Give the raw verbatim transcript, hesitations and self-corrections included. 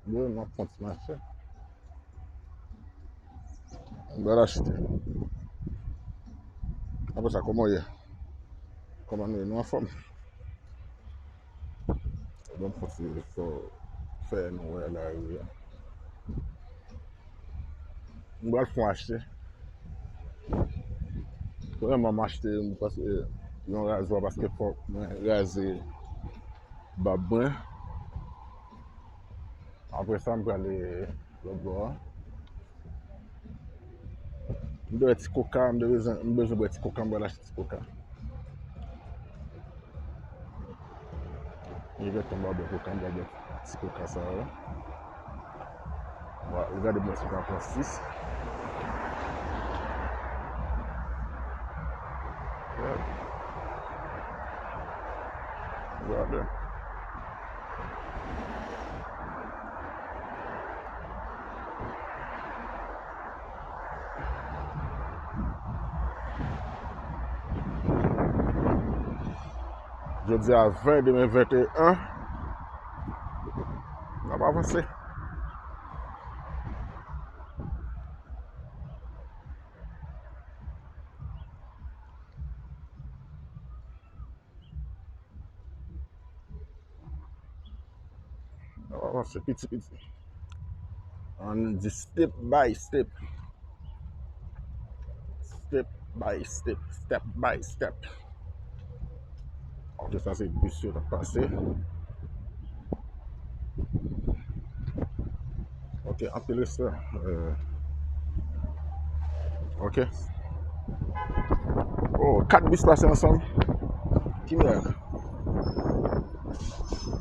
Bro, m ap fè yon ti mache. M pral achte. Apre sa, kòman w ye? Kòman nou ye? Nou anfòm? Bon, m kontinye fè, fè nou wè lari a. M pral fè yon achte. Premyèman, m achte yon, paske, yon razwa, paske fòk mwen raze bab mwen. Apre sa, m prale lòt bò a. M te wè ti koka, m te bezwen, m bezwen bwè ti koka, m pral achte ti koka. Li gentan ba bwè koka, m pral bwè ti koka sa yo. Wa, regade mwen si m ka pran sis. Yeah. Regade. Jodi a ven, demen venteyen. N ap avanse. N ap avanse piti piti. Ann di step by step. Step by step. Step by step. Ok, sa se bis yo k ap pase. Ok, anpil respè. Euh, ok. Oh, kat bis pase ansanm. Ki mèg.